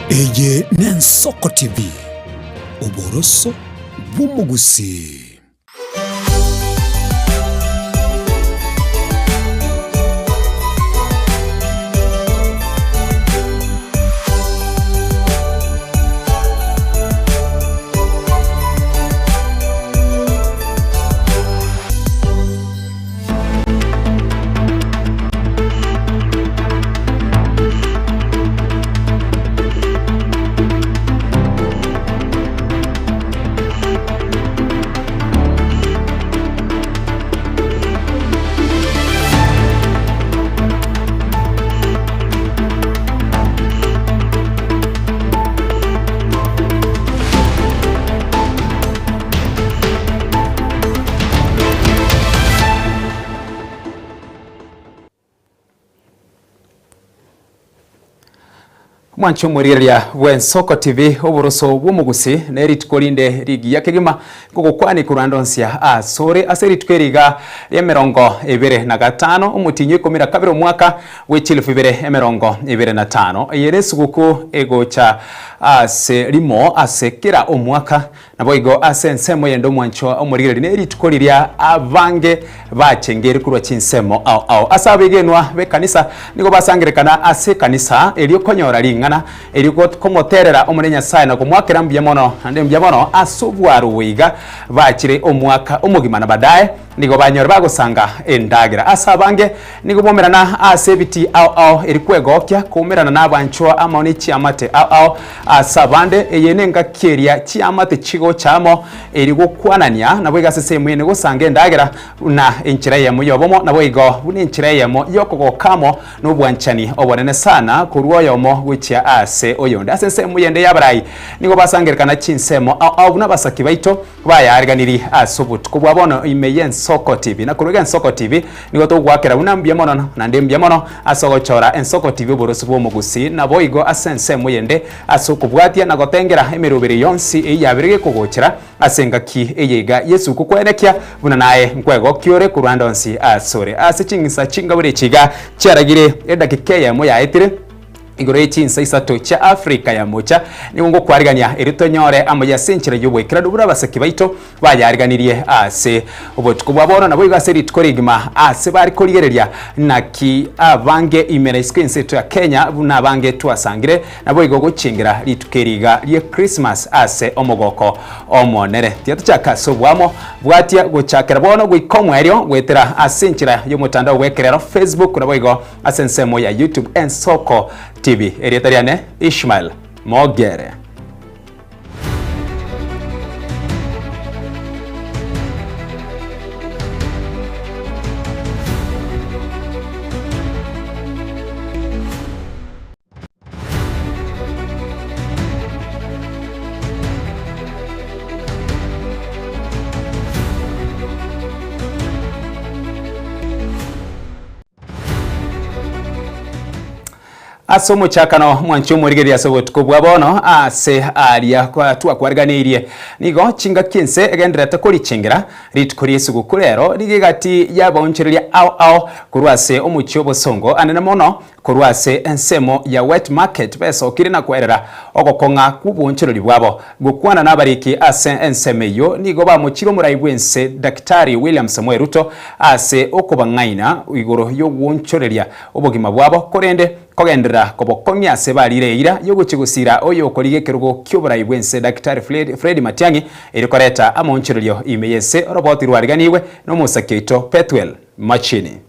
Eye n'Ensoko TV, oboroso bw'omogusii. Mwancho morireria bw'Ensoko TV oboroso bw'omogusi na rituko rinde rigiya kegima gogokwani kurandonsia asore ase rituko eriga ria 25 omutinyo 12 omwaka w'echilifu 2025 eyere suguku egocha ase rimo ase kera omwaka naboigo ase ensemo yende omwancho omorireria ne rituko riria abange bachengere kurwa chinsemo ao ao ase abegenwa bekanisa nigo basangerekana ase kanisa erio konyora ring'ana eriko komoterera omone Nyasaye na kumwakera mbuya mono ande mbuya mono asubwaru wiga bachire omwaka omogima na baadaye nigo banyora bagosanga endagira ase abange nigo bomerana ase ebiti ao ao erikwegokia kumerana n'abanchwa amao chiamate ao ao ase abande eye nengaki chiamate chigo chamo erigokwanania nabo igase sehemu ene gosanga endagira na enchera yemo yobomo nabo igo buna enchera yemo yokogokamo n'obwanchani obonene sana korwa oyomo gochia ase oyonde ase ensemo yende yabarai nigo basangerekana chinsemo ao ao buna basaki baito bayariganiri ase obotuko bwa bono ime y'Ensoko TV na kuruga Ensoko TV nigo togwakera buna mbuya mono nande mbuya mono ase ogochora Ensoko TV oborosi bw'omogusi nabo igo ase ensemo yende ase okobwatia na gotengera emerobere yonsi eyabere kogochera ase ngaki eyega Yesu kukwenekia buna naye nkwegokiore kurwanda onsi asore ase chingisa chingabure chiga chiaragire edakika eyemo yaetire igoro chinsa isato cha Afrika ya mocha nigo ngokwarigania eritonyore amoya senchera yobwekera dubura abaseki baito bayariganirie ase obotuko bwa bono nabo igo ase rituko rigima ase bari korigereria naki abange imera isiko enseto ya Kenya buna abange twasangire nabo igo gochingera rituko eriga rie Christmas ase omogoko omonere tiatuchaka sobwamo bwatia gochakera bono goikomwerio gwetera ase enchera y'omotandao bwekerero Facebook nabo igo ase ensemo ya YouTube Ensoko TV. Erietariane Ishmael Mogere. Ase omochakano mwancho omorigereria ase obotuko bwa bono ase aria twakwarganirie nigo chingaki ense egenderete korichengera rituko ria esuguku rero rigegati yabaonchereria ao ao korwa ase omochie obosongo anene mono korwa ase ensemo ya wet market besokire na kwerera ogokong'a kw'obonchereri bwabo gokwana n'abariki ase ensemo eyo nigo bamochire omorai bwense Daktari William Samoei Ruto ase okobang'aina igoro y'ogwonchoreria obogima bwabo korende kogendera kobokong'ia ase barire eira yogochi gosira oyo okoriga ekerogo ki'oborai bwense Daktari Fred Matiang'i erikoreta amonchererio ime yese oroboti rwariganiwe n'omosaki oito Petwell Machini.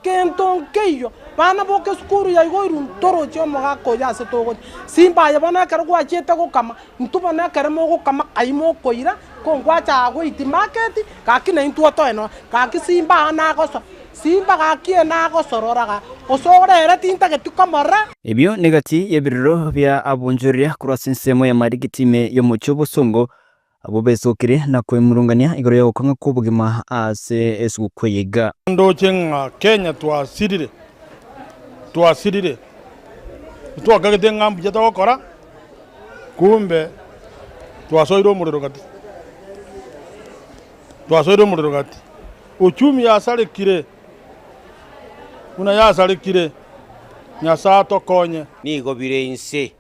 Kento nkeiyo bana boke sukuru ya igoiru ntorochi omogaka oyo ase togocha simba aye bono ekero gwachiete gokama intwe bono ekero mogokama kai mokoira ko ngwacha goiti market gaki na intwe otoeno gaki simba aa nagoso simba gaki enagosorora osorere tintageti komora. Ebyo negati y'ebiriro bya abonjoria korwa ase ensemo ya marigitime y'omochi obosongo abo besokire na kwemurungania igoro ya gokong'a kwa obogima ase esuguku eyeiga. Ndoche ng'a Kenya twasirire twasirire twakagete ng'a mbuya togokora kumbe twasoire omorero gati twasoire omorero gati uchumi yasarekire buna yasarekire Nyasaye atokonye nigo bire inse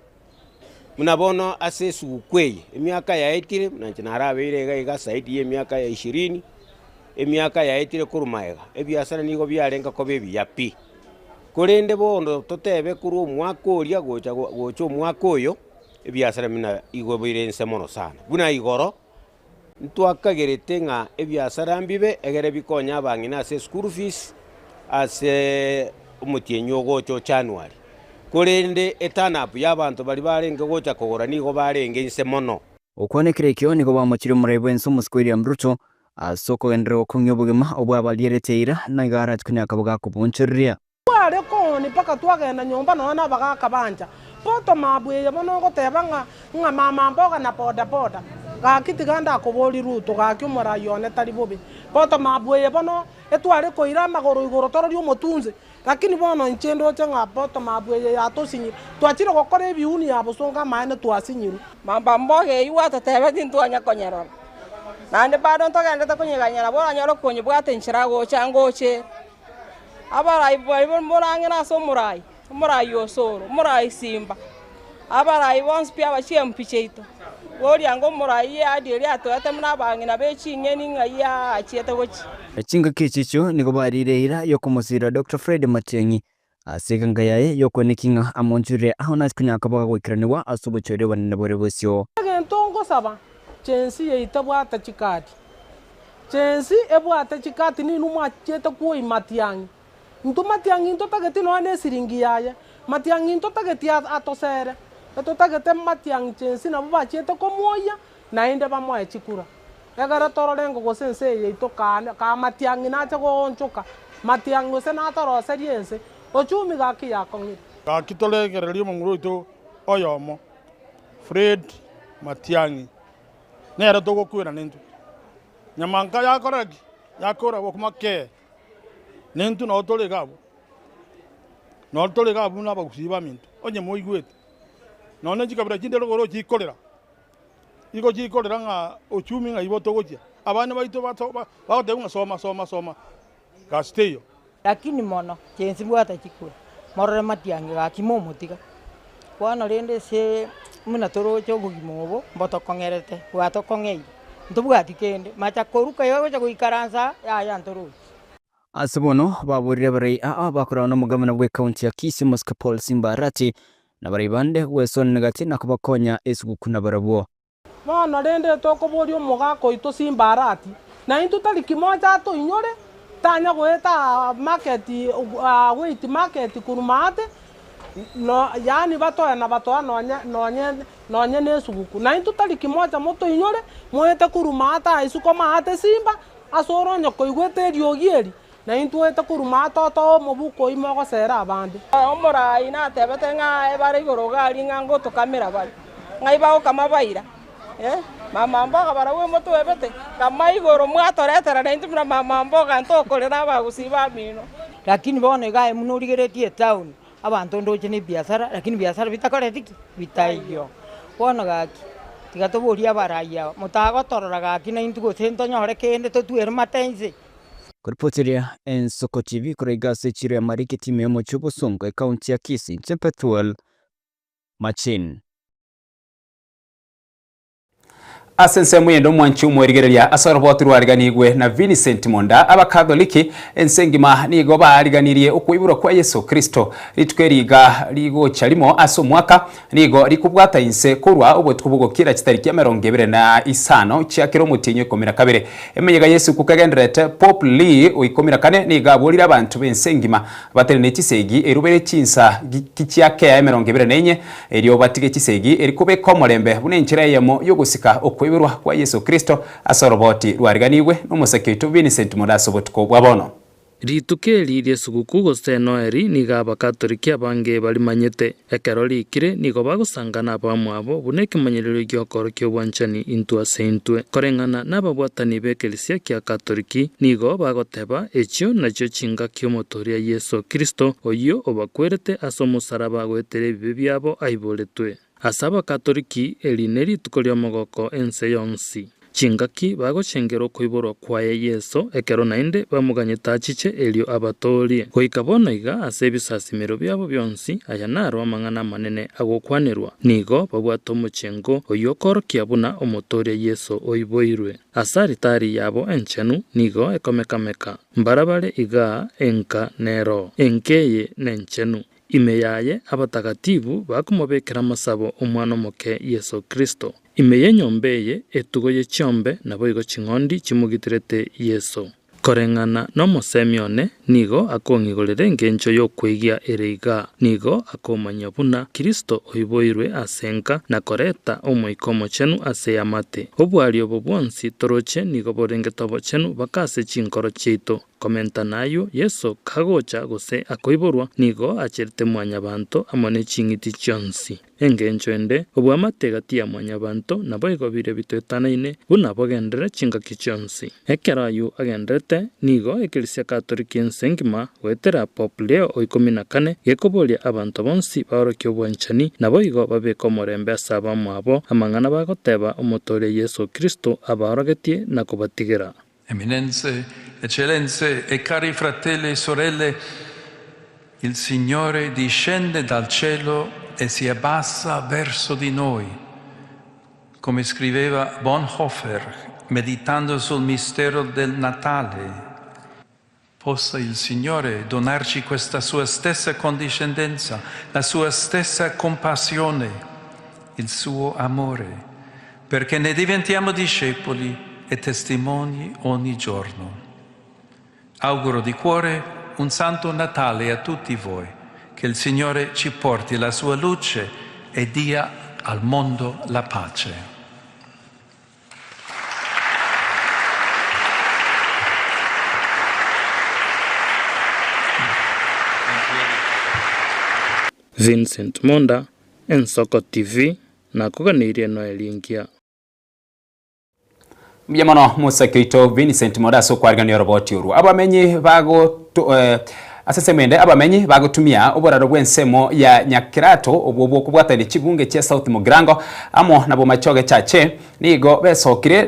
Buna bono ase esuguku eye, emiaka yaetire, buna inche narabeire iga iga zaidi y'emiaka ya ishirini, emiaka yaetire korwa magega, ebiasara nigo biarenge koba ebiya pi. Korende bono totebe korwa omwaka oria gocha gocha omwaka oyo, ebiasara buna igo bire inse mono sana. Buna igoro, ntwakagerete ng'a ebiasara mbibe egere bikonye abang'ina ase eschool fees, ase omotienyi ogocha o January. Korende eturn-up ya abanto baria barenge gocha kogora nigo barenge inse mono. Gokwana ekero ekio nigo bamochirie omorai bw'ense omosike William Ruto ase okogenderera gokong'ia obogima obwo abarierete eira na iga arache konya akabo gakobonchoreria. Tware kooni mpaka twagenda nyomba nonya na abagaaka bancha. Bottom up eye bono ogoteba ng'a ng'a mama mboga na boda boda. Gaki tiga ndakoborie Ruto gaki omorai one tari bobe. Bottom up eye bono etware koira amagoro igoro tororie omotunse. Lakini bono inche ndoche ng'a bottom up eye yatosinyire. Twachire gokora ebiuni ya bosongo amaene twasinyirwe. Mama mboga eywo gwatotebeti ntwanya konyerora. Naende bado ntogenderete konyeganyera boranyore okonyebwata enchera gocha ngoche. Abarai baria morang'ina ase omorai, omorai osoro, omorai simba. Abarai bonsi pi abachiempi chiaito. Boria ngo omorai eadi eria atoete buna abang'ina be ching'eni ng'ai aachiete gochia. Chingaki echi echio nigo barire eira y'okomosira Doctor Fred Matiang'i ase eganga yaye y'okoenekia ng'a amonchorire ao nase konya koba goikeranigwa ase obochori obonene bore bosio. Egento ngosaba, chensi yaito ebwate chikadi, chensi ebwate chikadi ninwe mwachiete kwoi Matiang'i. Intwe Matiang'i ntotageti nonya na esiringi yaye, Matiang'i ntotageti atosere, etotagete Matiang'i chensi nabo bachiete komwoyia naende bamoe chikura. Ekero torore ng'a gose ense eye yaito kaa kaa Matiang'i nache goonchoka, Matiang'i gose natoroserie ense, ochumi gaki yakong'ire. Gaki toregererie omong'ura oito oyomo, Fred Matiang'i, nere togokwera nintwe. Nyamanka yakora ki? Yakora bokima kee. Nintwe nabo tore iga abwo. Nabo tore iga abwo buna abagusii baminto, onye moigwete. Nonya chikabira chinde rogoro chikorera, igo chikorera ng'a ochumi ng'a igo togochia. Abana baito bato bagoteba ng'a soma soma soma, gasi teiyo. Lakini mono chensi mbwate chikura, morore Matiang'i gaki momotiga. Bono rende ase buna toroche obogima obo, mbotokong'erete, bwatokong'eire, ntobwati kende, macha koruka iga gocha goikaransa aa, yaya ntorochi. Ase bono baborire abarai aa bakorana nomogabana bw'ecounty ya Kisii Mosike Paul Simba Arati na abarai bande gwesonana gati na kobakonya esuguku nabarabwo. Bono rende tokoboria omogaka oito Simba Arati, na intwe tari kimocha atoinyore, tanya goeta market wait market korwa maate, no yaani batoe na batoa nonye nonye nonye na esuguku. Na intwe tari kimocha motoinyore, moete korwa maate aa isiko maate Simba, ase ore onye koigwete eriogi eri, na intwe oete korwa maate otoe omobuko oyio mogosera abande. Omorai natebete ng'a ebare igoro iga aria ng'a ngotokamera bare, ng'ai bagokama baira eh, mama mboga barabwo motwebete, kama igoro mwatoretera naintwe buna mama mboga ntokorera abagusii bamino. Lakini bono iga aye buna origeretie etown, abanto ndoche na ebiasara, lakini ebiasara bitakoreti ki? Bitaiyo. Bono gaki, tiga toborie abarai aba, motagotorora gaki naintwe gose ntonyore kende totwere mate inse. Koripoteria Ensoko TV korwa iga ase echiro ya Marikiti ime y'omochie o Bosongo, ecounty ya Kisii, inche Pethuel Machin. Ase ensemo eyende omwanchi omoerigereria ase oroboti rwariganigwe na Vincent Monda, Abakatholiki ense engima nigo baariganirie okoiborwa kwa Yeso Kristo. Rituko eri iga rigocha rimo ase omwaka nigo rikobwata inse korwa obotuko bogokira chitariki emerongo ebere na isano chia kera omotienyi o ikomi na kabere. Emeyega y'esuku kegendererete, Pope Leo o ikomi na kane nigo aborire abanto b'ense engima batenene chisegi erubere chinsa chiakea emerongo ebere na enye, erio batige chisegi eri kobeka omorembe buna enchera eyemo y'ogosika okoiborwa kwa Yeso Kristo ase oroboti rwariganigwe n'omosake oito Vincent Mura ase obotuko bwa bono. Rituko eri ri'esuguku gose Noeli nigo Abakatoliki abange barimanyete. Ekero riikire nigo bagosangana abamwabo buna ekemanyererio gi'okoorokia obwanchani intwe ase intwe. Koreng'ana nababwatani b'ekerisia kia Katoliki nigo bagoteba echio nachio chingaki Omotoria Yeso Kristo oyio obakwerete ase omosaraba goetera ebibe biabo aiboretwe. Ase Abakatoliki eri nerituko ri'omogoko ense yonsi. Chingaki bagochengera okoiborwa kwaye Yeso ekero naende bamoganyete achiche erio abatorie. Goika bono iga ase ebisasimero biabo bionsi aya naro amang'ana amanene agokwanerwa. Nigo babwate omochengo oyio okorokia buna omotoria Yeso oiboirwe. Ase aritari yabo enchenu nigo ekomekameka. Mbarabare iga enka nero. Enka eye nenchenu. Ime yaye abatagatifu bakomobekera amasabo omwana omoke Yeso Kristo. Ime y'enyomba eye etugo y'echiombe naboigo ching'ondi chimogitirete Yeso. Koreng'ana n'omosemi one nigo akong'igorera engencho y'okweigia ere iga. Nigo akomanya buna Kristo oiboirwe ase enka na koreta omoika omochenu ase eamate. Obwari obo bwonsi toroche nigo borengete obochenu baka ase chinkoro chiaito. Komenta nayo Yeso kagocha gose akoiborwa nigo acherete mwanyabanto amo ne ching'iti chionsi. Engencho ende obwamate gati ya mwanyabanto naboigo bire bitoetanaine buna bogendere chingaki chionsi. Ekero aywo agenderete nigo ekerisia Katoliki ense engima goetera Pope Leo o 14 gekoboria abanto bonsi baorokia obwanchani naboigo babeka omorembe ase abamwabo amang'ana bagoteba omotoria Yeso Kristo abaorogetie na kobatigera. Eminenze, eccellenze e cari fratelli e sorelle, il Signore discende dal cielo e si abbassa verso di noi. Come scriveva Bonhoeffer, meditando sul mistero del Natale, possa il Signore donarci questa sua stessa condiscendenza, la sua stessa compassione, il suo amore, perché ne diventiamo discepoli e testimoni ogni giorno. Auguro di cuore un santo Natale a tutti voi, che il Signore ci porti la sua luce e dia al mondo la pace. Vincent Monda, Ensoko TV, nakuganirie Noel Ingia. Mjamono Musa Kito Vincent Monda so kwarigania roboti oru. Abamenyi bago asesemende abamenyi bagotumia oboraro bw'ensemo ya Nyakirato obwo bwokobwatani chibunge chia South Mugirango amo nabo machoge chache nigo besokire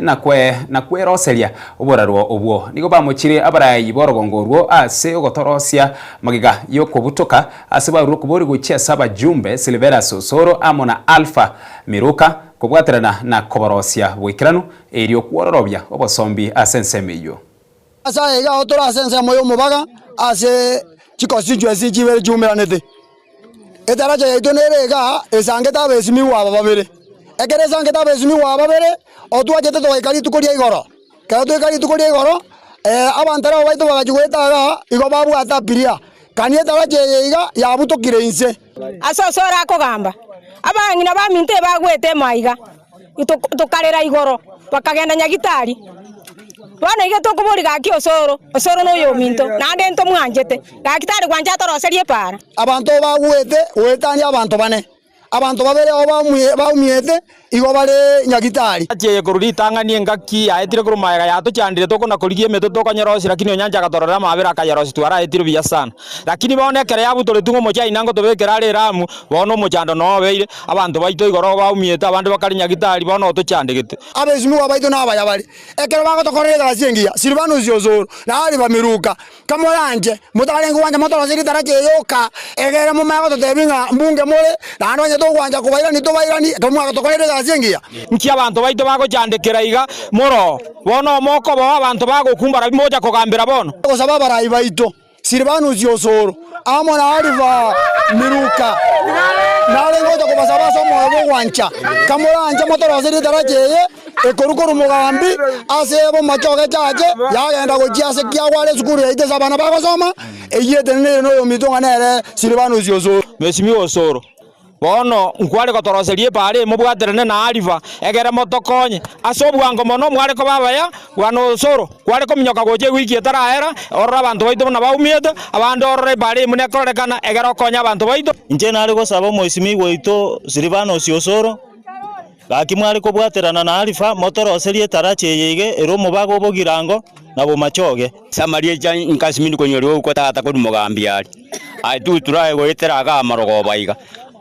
na kweroseria oboraro obwo nigo bamochire abarayi borogongorwo ase ogotorosia magiga yokobutoka ase baruro kubori gochia saba Jumbe Silvera Sosoro amo na Alpha Miruka kobwaterana na koborosia bwikiranu erio kwororobia obosombi ase ensemo eyo. Asa ega otora ase ensemo y'omobaga ase chiconstituency chibere chiumeranete etaracha yaito nere ega esangete abesimiwa aba babere ekere esangete abesimiwa aba babere otwachete togaika rituko ria igoro kero toika rituko ria igoro abantu abo baito bagachigwetaga igo babwata abiria kani etaracha eye iga yabutokire inse ase osoro akogamba abang'ina baminto ebagwete maiga tokarera igoro bakagenda nyagitari. Bwana ige tokobori gaki osoro osoro noyo minto nande nto mwanjete gakitari gwanja toroserie para abantu bagwete wetani abantu bane abantu babere baumiete igo bare nyagitari ache koruri tangani engaki aetire kurumaega yatochandire tokona korigie meto tokanyorosi lakini onyanja gatorora mabera akayerosi twara etire biya sana lakini bonekere yabutore tungo mochai nango tobekera are ramu bono mochando no beire abantu baito igoro baumiete abandi bakari nyagitari bono tochandegete abezimiwa baito nabaya bari ekero bagotokorera gasiengia Silvanus Osoro na ari bamiruka kamoranje mutarengo wanja motorosiri tarache yoka egere mumago totebinga mbunge more na onye togwanja kubairani tobairani tomwagatokorera gasiengia nki abantu baito bagochandekera iga moro bono moko bo abantu bagokumbara bimoja kogambira bono gosaba barayi baito Silvanus Osoro amo na Aliva Miruka narengo tokobasaba somo bogwancha kamoranje motorosiri tarache ekorukuru mugambi ase bo machoge chache yagenda gochia ase kiagware sukuru yaite sabana bagosoma eyete nere noyo mitonga nere Silvanus Osoro Mheshimiwa Osoro bono nkware gotoroserie pare mobwaterane na Aliva egere motokonye ase obwango mono mware kobabaya bwana Osoro kware kominyoka goche wiki etaraera orora abantu baito buna baumiete abande orora pare mune korekana egere okonya abantu baito inche nare gosaba Mheshimiwa oito Silvanus Osoro gaki mware kobwaterana na Aliva motoroserie tarache yege ero omobago obogirango nabo machoge samarie cha nkasimini konyori uko tata kuri mugambi ari ai tu turae goetera ga marogoba iga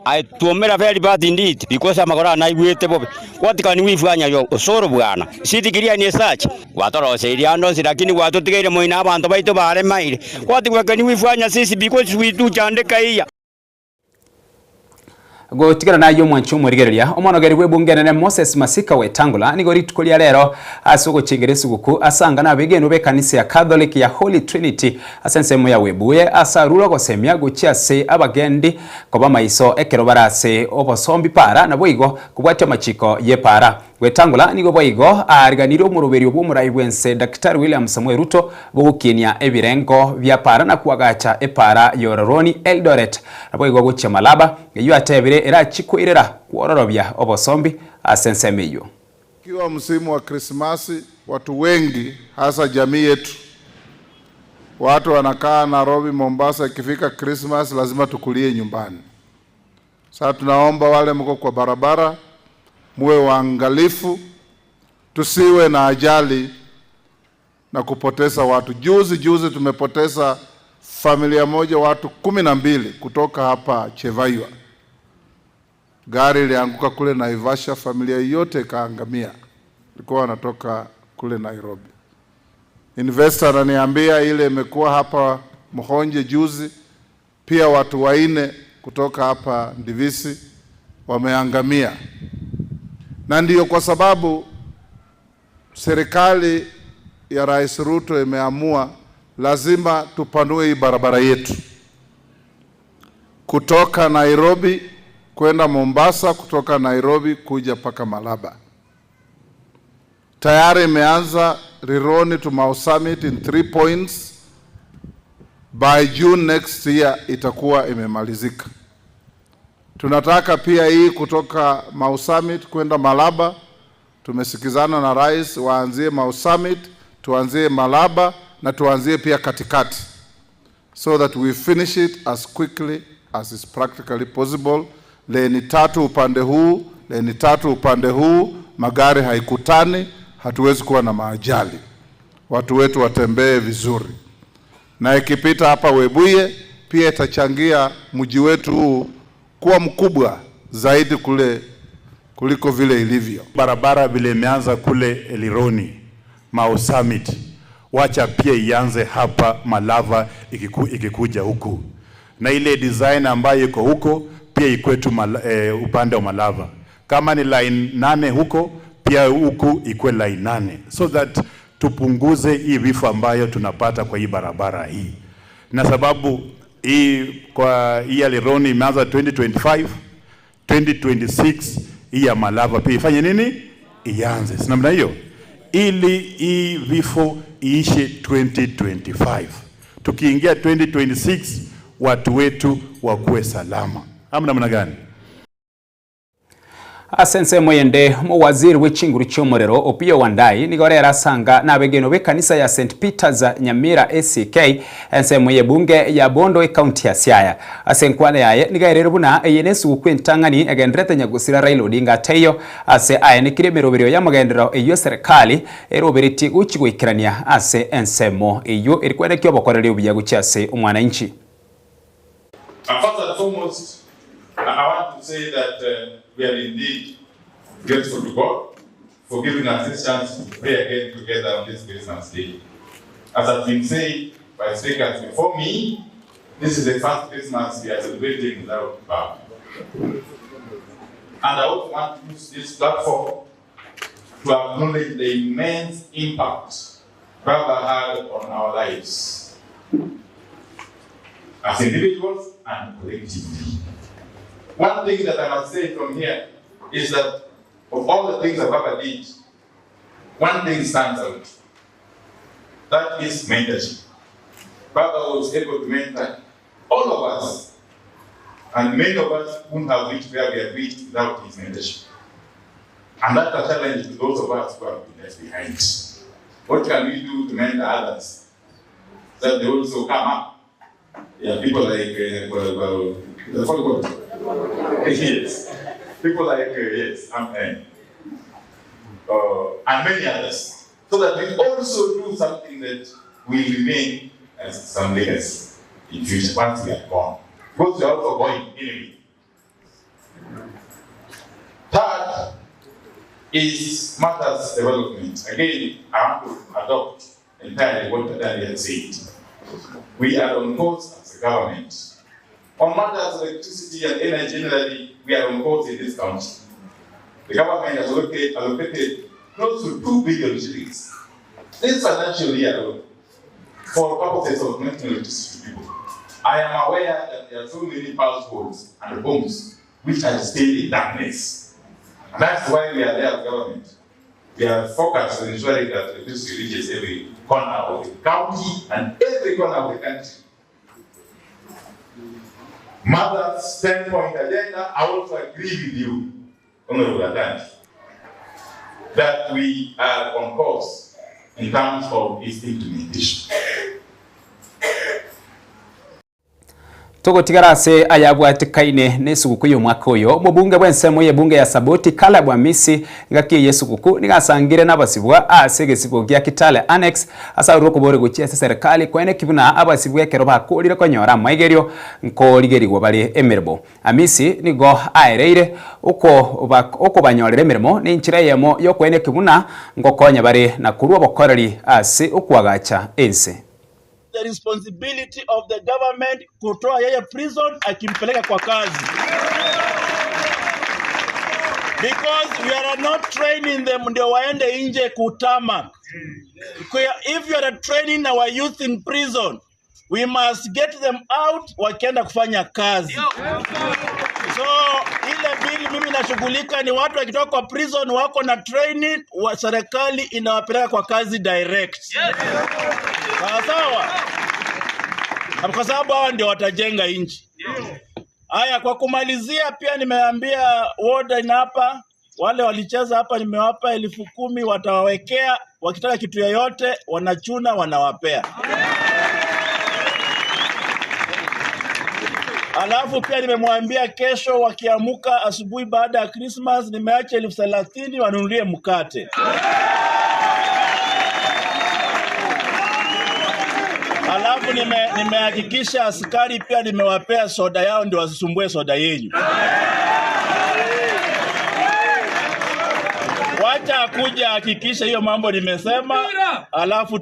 I tuomera very bad indeed because amagora na igwete bobe. What can we fanya yo Osoro bwana? Sitikiria ni search. Watoroseiria andosi lakini watutigeire moina abantu baitu bare maire. What can we fanya sisi because we do chandeka iya. Gotigana nayo mwancho mwerigereria omonogeri bwebungenene Moses Masika Wetangula nigo rituko ria rero ase ogochingera esuguku asanga nabegeno bekanisa ya Catholic ya Holy Trinity ase ensemo ya Webuye asarura gosemia gochia ase abagendi koba maiso ekero barase obosombi para nabo igo kubwatia machiko ye para. Wetangula nigo boigo ariganire omoroberi obwomorai bwense Dr. William Samuel Ruto bogokinia ebirengo bya para na kuagacha epara yororoni Eldoret nabo igo gochia Malaba eyo atebire era chikuirera kuororobya obosombi ase ensemo eyo. Ikiwa msimu wa Krismasi, watu wengi hasa jamii yetu, watu wanakaa Nairobi, Mombasa, ikifika Christmas lazima tukulie nyumbani. Sasa tunaomba wale mko kwa barabara muwe waangalifu, tusiwe na ajali na kupoteza watu. Juzi juzi tumepoteza familia moja watu 12 kutoka hapa Chevaywa. Gari ilianguka kule Naivasha, familia yote ikaangamia. Ilikuwa wanatoka kule Nairobi. Investor ananiambia ile imekuwa hapa Mhonje juzi, pia watu 4 kutoka hapa Ndivisi wameangamia. Na ndiyo kwa sababu serikali ya Rais Ruto imeamua lazima tupanue hii barabara yetu kutoka Nairobi kwenda Mombasa, kutoka Nairobi kuja paka Malaba. Tayari imeanza Rironi to Mau Summit in 3 points. By June next year itakuwa imemalizika. Tunataka pia hii kutoka Mau Summit kwenda Malaba. Tumesikizana na rais waanzie Mau Summit, tuanzie Malaba na tuanzie pia katikati, so that we finish it as quickly as is practically possible. Leni 3 upande huu, leni 3 upande huu, magari haikutani, hatuwezi kuwa na maajali. Watu wetu watembee vizuri. Na ikipita hapa Webuye pia itachangia mji wetu huu kuwa mkubwa zaidi kule kuliko vile ilivyo. Barabara vile imeanza kule Elironi, Mau Summit, wacha pia ianze hapa Malava ikikuja huku. Na ile design ambayo iko huko pia ikwetu upande wa Malava. Kama ni line 8 huko, pia huku ikwe line 8, so that tupunguze hii vifo ambayo tunapata kwa hii barabara hii. Na sababu hii kwa hii Elironi imeanza 2025, 2026 hii ya Malava pia ifanye nini? Ianze. Si namna hiyo? Ili hii vifo iishe 2025. Tukiingia 2026 watu wetu wakuwe salama. Ama namna gani? Asense moyende mu waziri w'echinguru cy'omurero Opiyo Wandayi nigorera asanga nabegeno bekanisa ya St Peters Nyamira ACK ensemo ye bunge ya Bondo e county ya Siaya asenkwane yaye nigairero buna eyenesu kwentangani egendrete nyagusira Raila Odinga teyo ase ayenikire miroberio ya magendero eyo serikali erobereti guchigwikirania ase ensemo eyo erikwene kyobokorere obuya guchase omwananchi. First and foremost, I want to say that we are indeed grateful to God for giving us this chance to pray again together on this Christmas Day. As has been said by speakers before me, this is the first Christmas we are celebrating without Baba. And I also want to use this platform to acknowledge the immense impact Baba had on our lives as individuals and collectively. One thing that I must say from here is that of all the things that Baba did, one thing stands out. That is mentorship. Baba was able to mentor all of us, and many of us wouldn't have reached where we have reached without his mentorship. And that's a challenge to those of us who have been left behind. What can we do to mentor others so that they also come up? Yeah, people like, yes, people like, yes, and many others, so that we also do something that will remain as some legacy in future once we are gone. Because we are also going anyway. Third is matters development. Again, I want to adopt entirely what Adani has said. We are on course as a government. On matters of electricity and energy generally, we are on course in this county. The government has allocated close to 2 billion shillings this financial year alone for purposes of connecting electricity to people. I am aware that there are so many households and homes which are still in darkness. And that's why we are there as government. We are focused on ensuring that electricity reaches every corner of the county and every corner of the country. Mother's 10-point agenda, I also agree with you, Honorable Adani, that we are on course in terms of its implementation. Togotigara se ayabwatikaine n'esukuku y'omwaka oyo omubunge bw'ensemo y'ebunge ya Saboti Caleb Amisi ngaki y'esukuku nigasangire n'abasibwa ase egesibo gia Kitale Annex asaurwo okobore gochia ase serikali kwene kibuna abasibwa ekero bakorire konyora amaigerio nkorigerigwa bare emirimo. Amisi nigo aereire okobanyorera emirimo n'enchira eyemo y'okwene kibuna ngokonya bare na kurwa obokoreri ase okwagacha ense. The responsibility of the government kutoa yeye prison akimpeleka kwa kazi. Because we are not training them ndio waende nje kutama. If you are training our youth in prison, we must get them out wakienda kufanya kazi. So ile bili mimi nashughulika ni watu wakitoka kwa prison wako na training, wa serikali inawapeleka kwa kazi direct. Sawa sawa. Kwa sababu hawa ndio watajenga nchi. Haya, kwa kumalizia pia nimeambia warden hapa, wale walicheza hapa nimewapa 10,000 watawawekea, wakitaka kitu yoyote wanachuna wanawapea. Alafu pia nimemwambia kesho wakiamuka asubuhi baada ya Christmas nimeacha 30,000 wanunulie mkate. Alafu nimehakikisha askari pia nimewapea soda yao ndio wasisumbue soda yenu. Wacha kuja hakikisha hiyo mambo nimesema, alafu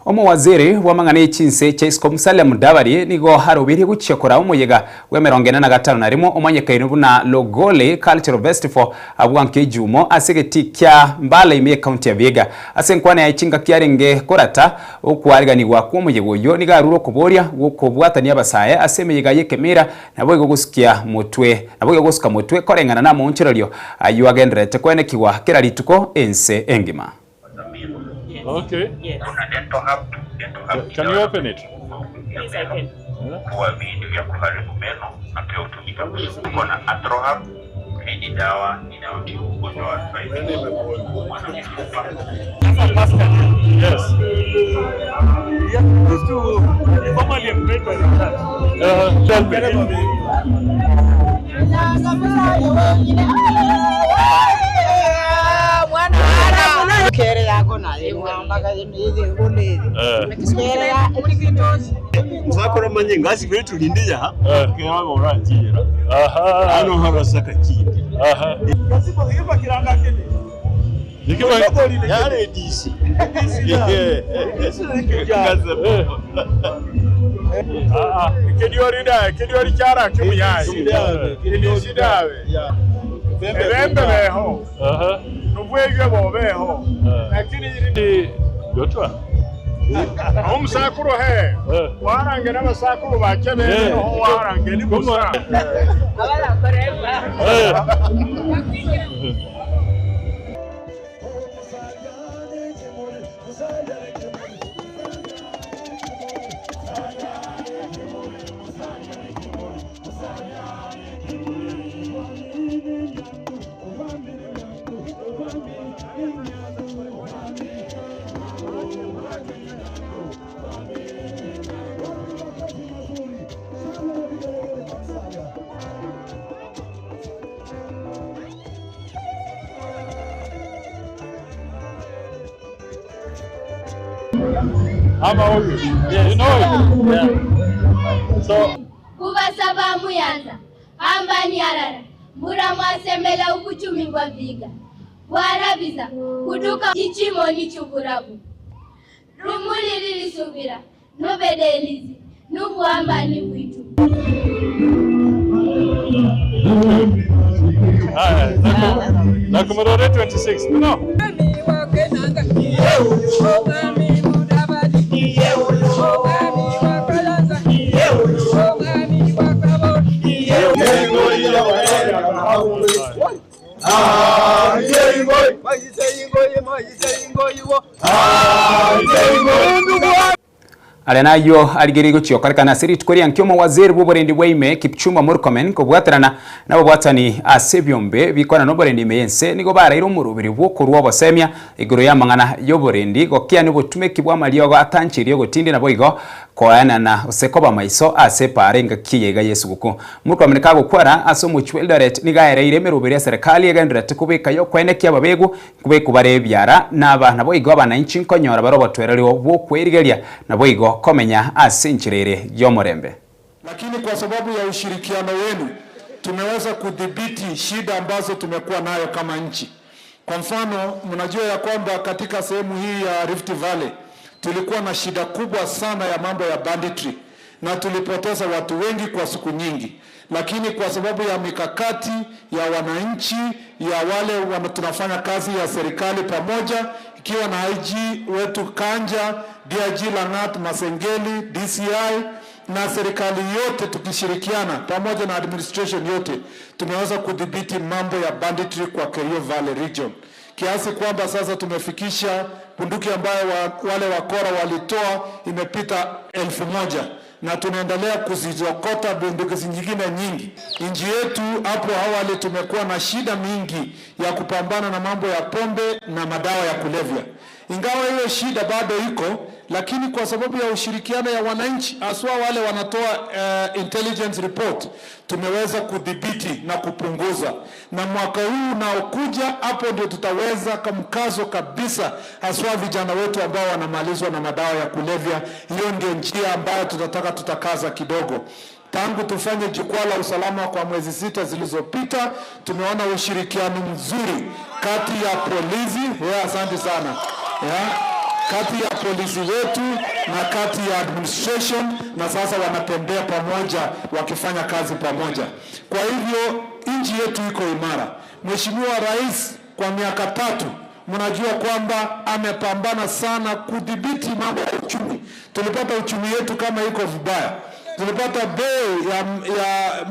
Omuwaziri wa mang'ana chinse Chase Musalia Mudavadi nigo harubiri guchekora omuyega w'emirongo ene na gatano na rimo omanyekaine buna Logole Cultural Festival abwanke ejumo ase egeti kia Mbale ime county ya Vihiga ase enkwana ya chinga kiarenge korata okwariganigwa kwa omuyega oyo nigo arure okoboria gokobwatania abasae ase emeyega y'ekemira nabo igo gosukia motwe nabo igo gosuka motwe koreng'ana na omoonchorerio aywo agenderete kwenekigwa kera rituko ense engima. Okay. Yes. Can you open it? Yes, I can. Kuwa viini vya kuharibu meno na pia hutumika kusukumwa na Atrohab. Hii ni dawa inayotibu ugonjwa wa arthritis, kuumwa na mifupa. Yes. Formally employed by the church. Tell me. Muzakora manyinga asi tulindiya kewa oranjira ano harasaka kindi yare disi kediori da kediori chara kimuyai kediori dawe bembe beho nubwegwe bobeho lakini Joshua omusakuru he warange n'abasakuru bakebere ho warange ni gusa Ama huyu. You know it. Yeah. So kubasaba muyanza Ambani arara mura mwasemela ukuchumi bwa viga bwarabiza kuduka ichimoni chuburabu rumuli lilisubira nobedelizi nubuambani bwitu. Haya, nakumorore 26. No. Arenayo aligeri guchiokorekana siri tukoria nkyomo waziri bw'oborendi bwaime Kipchumba Murkomen kobwaterana nabo bwatani ase byombe bikona n'oborendi meyense nigo baraire omurubiri bw'okorwa obosemia igoro y'amang'ana y'oborendi gokia nibotumeki bw'amariogo atanchirie gotindi nabo igo koanana osekoba maiso ase parenga kiyega Yesu guko Murkomen kagokwara ase omochwe Eldoret nigaereire emerubiri ya serikali egenderete kubika yo kwenekia ababegu kubekubare ebiara naba nabo igo abananchi nkonyora barobotwererwo bw'okwerigeria nabo igo komenya asinchirere yomorembe. Lakini kwa sababu ya ushirikiano wenu tumeweza kudhibiti shida ambazo tumekuwa nayo kama nchi. Kwa mfano, mnajua ya kwamba katika sehemu hii ya Rift Valley tulikuwa na shida kubwa sana ya mambo ya banditry na tulipoteza watu wengi kwa siku nyingi. Lakini kwa sababu ya mikakati ya wananchi, ya wale tunafanya kazi ya serikali pamoja, ikiwa na IG wetu Kanja, DIG Langat, Masengeli, DCI na serikali yote tukishirikiana pamoja na administration yote, tumeweza kudhibiti mambo ya banditry kwa Kerio Valley region. Kiasi kwamba sasa tumefikisha bunduki ambayo wale wakora walitoa imepita 1000 na tunaendelea kuzizokota bunduki zingine nyingi. Nchi yetu hapo awali tumekuwa na shida mingi ya kupambana na mambo ya pombe na madawa ya kulevya. Ingawa hiyo shida bado iko, lakini kwa sababu ya ushirikiano ya wananchi, haswa wale wanatoa intelligence report, tumeweza kudhibiti na kupunguza. Na mwaka huu unaokuja hapo ndio tutaweza mkazo kabisa, haswa vijana wetu ambao wanamalizwa na madawa ya kulevya. Hiyo ndio njia ambayo tutataka tutakaza kidogo. Tangu tufanye jukwaa la usalama kwa mwezi 6 zilizopita, tumeona ushirikiano mzuri kati ya polisi, asante sana. Kati ya polisi wetu na kati ya administration, na sasa wanatembea pamoja wakifanya kazi pamoja. Kwa hivyo nchi yetu iko imara. Mheshimiwa Rais kwa miaka 3 mnajua kwamba amepambana sana kudhibiti mambo ya uchumi. Tulipata uchumi yetu kama iko vibaya. Tulipata bei ya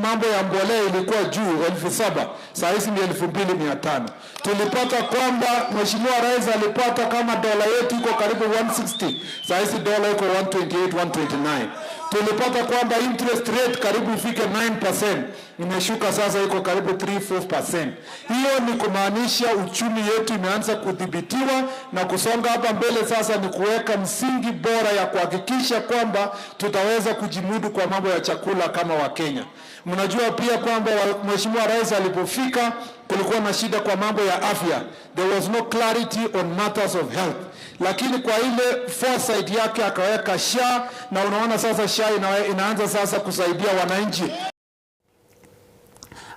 mambo ya mbolea ilikuwa juu 7,000, saa hizi ni 2,500. Tulipata kwamba Mheshimiwa Rais alipata kama dola yetu iko karibu 160, saa hizi dola iko 128, 129. Tulipata kwamba interest rate karibu ifike 9%, imeshuka sasa iko karibu 3-4%. Hiyo ni kumaanisha uchumi yetu imeanza kudhibitiwa na kusonga hapa mbele. Sasa ni kuweka msingi bora ya kuhakikisha kwamba tutaweza kujimudu kwa mambo ya chakula kama Wakenya. Mnajua pia kwamba Mheshimiwa Rais alipofika kulikuwa na shida kwa mambo ya afya. There was no clarity on matters of health. Lakini kwa ile foresight yake akaweka SHA, na unaona sasa SHA inaanza sasa kusaidia wananchi.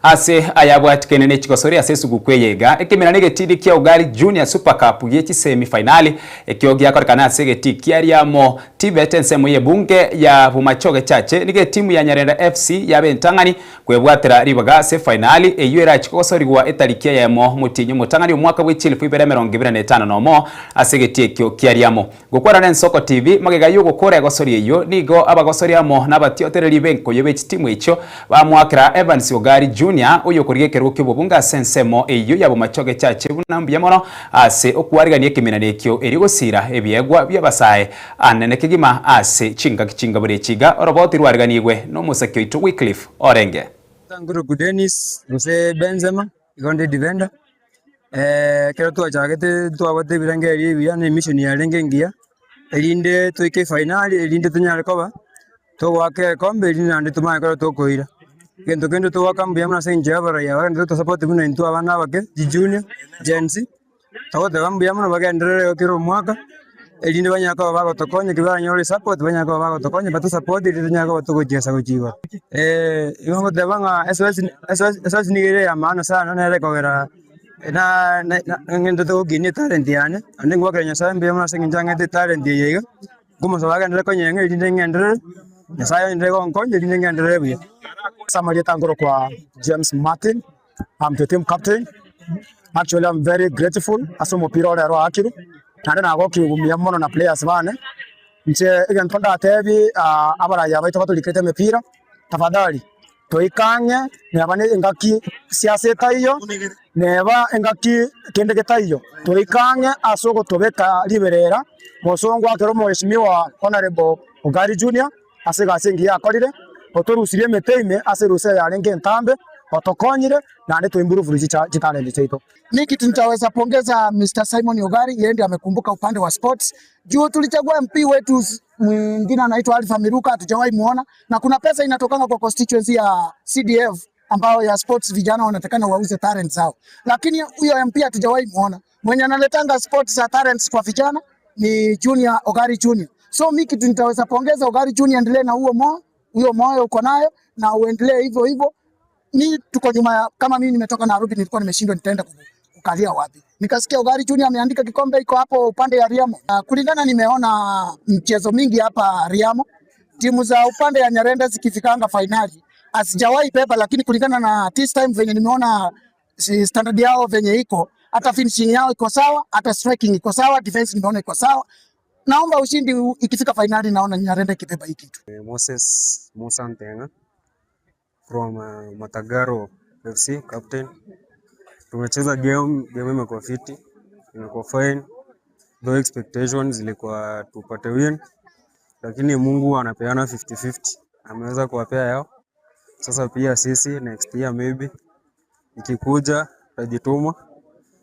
Ase ayabwatikene nechikosori ase sugukweyega ekemera negetindi kia Ugali Junior Super Cup yechi semi finali ekio gyakorekana ase geti kiariamo Tibet ensemo ye bunge ya Bumachoge chache nige timu ya Nyarenda FC yabentangani kwebwatira ribaga ase finali eyo erachikosorigwa etarikia yemo mutinyo mutangani omwaka w'echilifu ibere mirongo ibere na etano nomo ase geti ekio kiariamo gokora na Nsoko TV magega yo gokora egosori eyo nigo abagosoriamo nabatiotereri benko yobe timu echo bamwakira Evans Ogari Junior uyo kurigekerwo kibubunga sensemo eyo yabo machoge chache bunambya mono ase okwarigania ekiminane ekio eri gosira ebiegwa byabasae anene kigima ase chinga kichinga bure chiga oroboti rwariganigwe n'omusaki oitu Wycliffe Orenge. Nguru Dennis Mse Benzema ikonde defender kero twachagete twabate birenge eri ebiya na mission yarenge ngiya erinde twike finali erinde tunyare koba togwake kombe erinde nande tumanye kero tokoira gento kendo towaka mbuya muna senje abara ya bagende to support muno intu abana bake junior Gen Z togoteba mbuya muno bagenderere kiro omwaka Erinde banyara koba bagotokonya ekero baranyore support banyara koba bagotokonya batosupport erinde tonyara koba togochiesa gochia igoro. Igo ngoteba ng'a SOS SOS nigo ere ya maana sana nere ekogera na ng'ende togokinia etalent yane, naende ngwakera Nyasaye mbuya mono ase eng'encho ang'ete etalent eye iga, nkomosaba agenderere konyeng'a erinde ng'enderere, Nyasaye aenderere gonkonya erinde ng'enderere buya. Ase amarieta nkorokwa James Martin, I'm the team captain. Actually I'm very grateful ase omopira ore ero oakirwe, naende nagokigumia mono na players bane, inche egento ndatebie abarayia baito batorikerete emepira, tafadhali toike ang'e neba na engaki siasa etaiyo, neba engaki kende getaiyo, toike ang'e ase ogotobeka riberera, mosongo akere omheshimiwa Honourable Ogari Junior, ase egasi engiya akorire, otorusirie emete ime ase erusa yarenge entambe, otokonyire, naende toimprove chitalent chiaito. Mi kitu nitaweza pongeza Mr. Simon Ogari, yeye ndiye amekumbuka upande wa sports. Juu tulichagua MP wetu mwingine anaitwa Alpha Miruka, hatujawahi muona, na kuna pesa inatokana kwa constituency ya CDF ambao ya sports vijana wanatakana wauze talent zao, lakini huyo MP hatujawahi muona. Mwenye analetanga sports za talents kwa vijana ni Junior Ogari Junior. So mi kitu nitaweza pongeza Ogari Junior, endelee na huo moyo, huyo moyo uko nayo na uendelee hivyo hivyo. Mi tuko nyuma ya, kama mimi nimetoka Nairobi nilikuwa nimeshindwa nitaenda kukalia wapi. Nikasikia Ogari Junior ameandika kikombe iko hapo upande ya Riamo. Kulingana nimeona mchezo mingi hapa Riamo, timu za upande ya Nyarenda zikifikanga finali hazijawahi beba, lakini kulingana na this time venye nimeona standard yao venye iko, hata finishing yao iko sawa, hata striking iko sawa, defense nimeona iko sawa. Naomba ushindi ikifika finali, naona Nyarenda ikibeba hii kitu. Moses Musa Ntenga from Matagaro FC captain. Tumecheza game, game imekuwa fiti, imekuwa fine. Though expectations zilikuwa tupate win, lakini Mungu anapeana 50-50. Ameweza kuwapea yao. Sasa pia sisi next year maybe ikikuja tutajituma.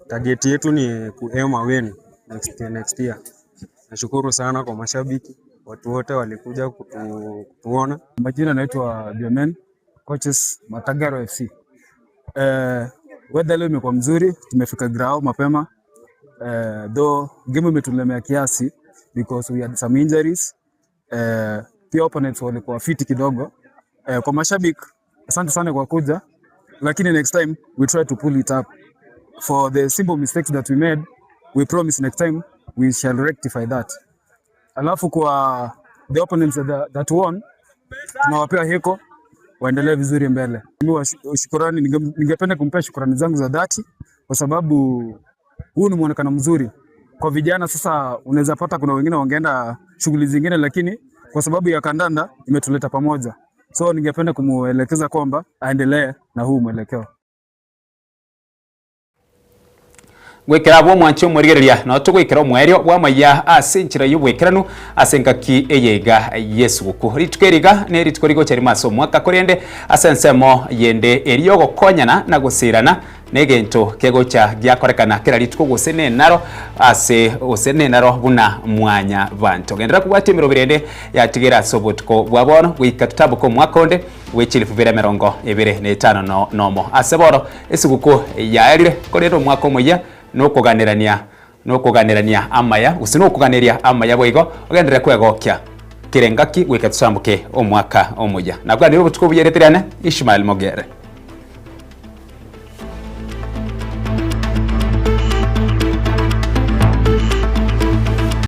Target yetu ni ku aim a win next year. Nashukuru sana kwa mashabiki, watu wote walikuja kutuona. Majina naitwa Biomen, coaches Matagaro FC. Weather leo imekuwa mzuri, tumefika ground mapema. Though game imetulemea kiasi because we had some injuries. Pia opponents walikuwa fiti kidogo. Kwa mashabiki asante sana kwa kuja, lakini next time we try to pull it up. For the simple mistakes that we made, we promise next time we shall rectify that. Alafu kwa the opponents that won, tunawapea heko waendelee vizuri mbele. Mimi shukrani, ningependa kumpea shukrani zangu za dhati kwa sababu huu ni muonekano mzuri kwa vijana. Sasa unaweza pata kuna wengine wangeenda shughuli zingine, lakini kwa sababu ya kandanda imetuleta pamoja. So ningependa kumuelekeza kwamba aendelee na huu mwelekeo. Gwikira bwo mwanchi omwerigereria no tugwikira omwerio bwa maya ase enchera y'obwekeranu ase engaki eyeiga yesuguku rituko eriga ne rituko rigocha rimo ase omwaka korende ase ensemo yende eri ogokonyana na gosirana negento kegocha giakorekana kera rituko gose nenaro ase gose nenaro buna mwanya banto gendera kubwata emirobiri ende yatigera ase obotuko bwa bono goika tutabuka omwaka onde wechilifu bire emerongo ebere na etano nomo ase boro esuguku yaerire korende omwaka omoyia nokuganirania amaya gose nokuganiria amaya boigo ogenderere kwegokia kirengaki gwika tusambuke omwaka omoya nabwanire obotuko buyereterane Ishmael Mogere.